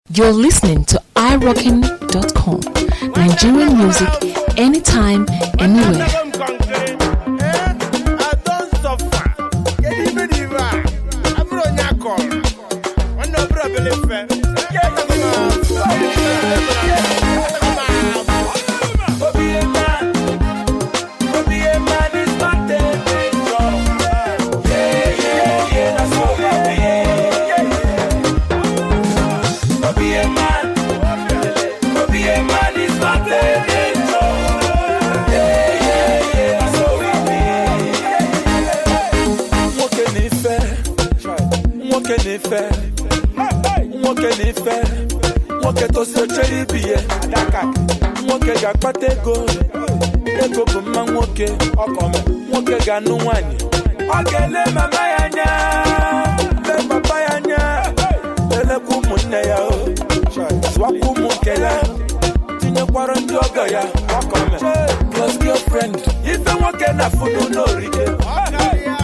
You're listening to iRockin.com. Nigerian music anytime, anywhere. I don suffer. Kedu ife dị ife a? Abụrụ onye akọrọ. Nwanne ọ bụrụ obele mfe. Atago m ahụ. Atago m ahụ. Obi a man, Obi a man is not a danger. Yeah, that's what we be. Obi a man, Obi a man is not a danger. Yeah, that's what we be. Nwoke na ife, nwoke na ife, nwoke na ife, nwoke tosi ochere ibi ya. Nwoke ga-akpata ego, ego bụ mma nwoke. Nwoke ga-anụ nwanyị, ọ ga-ele mama ya anya, lee papa ya anya, lelekwa ụmụnne ya, o zụwakwa ụmụ nke ya, tinyekwara ndị ọgọ ya, plus girlfriend. Ife nwoke na funu n'orike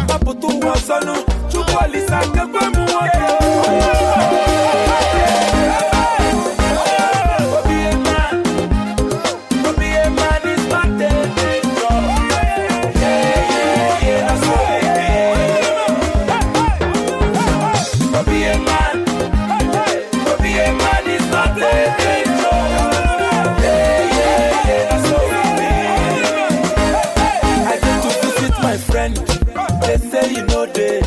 mapụta ụwa ọzọnụ. Chukwu Olisa kekwe m nwoke. Obi a man, Obi a man is not a danger. Yeah, that's what it is. Obi a man, Obi a man is not a danger. Yeah, that's what it is. I go to visit my friend, they say he no dey.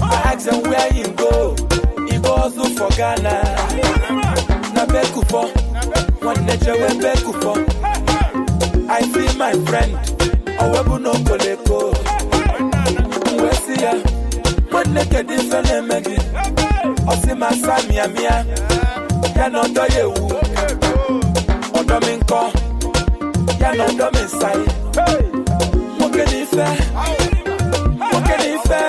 I ask them where he go, he go hustle for Ghana. Na Bekufo, nwanne jewe Bekufo. I see my friend, owebu n'okoleko. M wee sị ya, nwanne, kedu ife na-eme gị? Ọ sị m asa mịa mịa, ya na ọdọ ya ewu. Ọdọ mi nkọ, ya na ọdọ mi nsai. Nwoke na ife, nwoke na ife,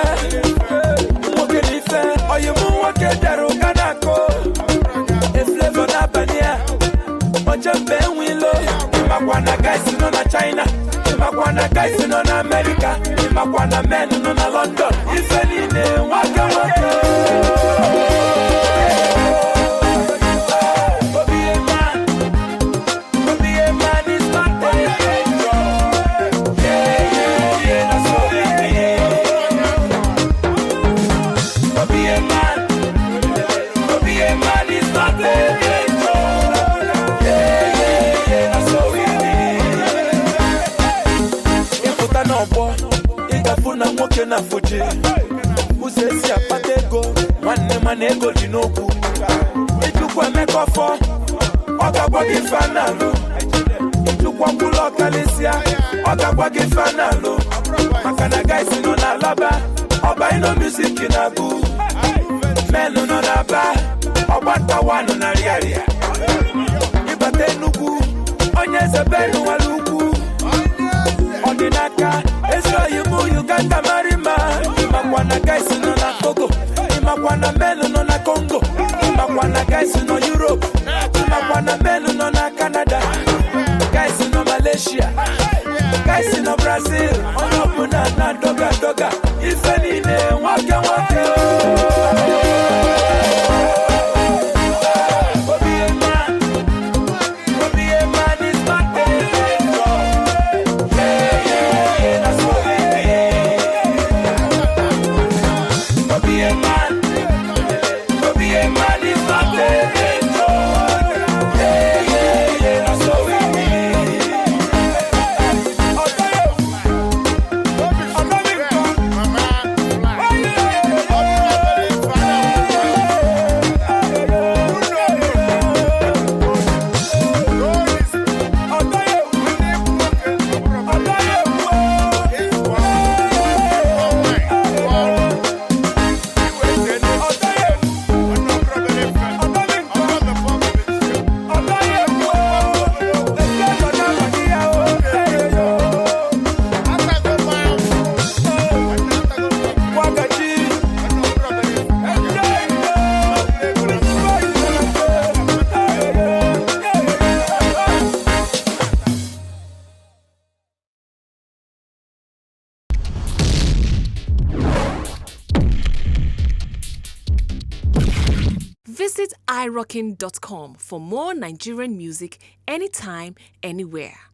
nwoke na ife, oyi mụ nwoke bịara ụka na-akụ. Eflavour n'abalị a, oje mbe enwilo. Ịmakwa na guys nọ na China, ịmakwa na guys nọ na America, ịmakwa na men nọ na London. Ife niile nwoke nwoke. Obi a man, Obi a man is not a danger. Yeah, that's what it is. Obi a man, Obi a man is not a danger. Yeah, that's what it is. Ịpụta n'ọgbọ, ị ga-afụ na nwoke na fuji ụzọ esi akpata ego, nwanne, mana ego dị n'okwu. Ijukwu Emeka ọfọ, ọ ga-agwa gị ife a na-alụ. Ijukwu ọkwụlụ ọkalịsịa, ọ ga-agwa gị ife a na-alụ, maka na guys nọ na Alaba, ọba ino music na-agụ, men nọ n'Aba, ọgbatawanụ na Rịarịa. Ịbata Enugwu, onye eze benụwala ugwu ọdịnaka ezi oyi mụ Uganda marima. Ịmakwa na guys nọ na Togo, ịmakwa na men nọ na Congo, ịmakwa na guys nọ Europe, ịmakwa na men nọ na Canada, guys nọ Malaysia, guys nọ Brazil. Onye ọbụla na-adọga adọga. Ife niile nwoke nwoke. Obi a man, Obi a man is not a danger. Yeah, that's what it is. Obi a man, Obi a man is not a danger. Yeah, that's what it is. Ọ̀dọ́ yóò, ọ̀dọ́ mi nǹkan. Mama fly. irockin.com for more Nigerian music anytime, anywhere.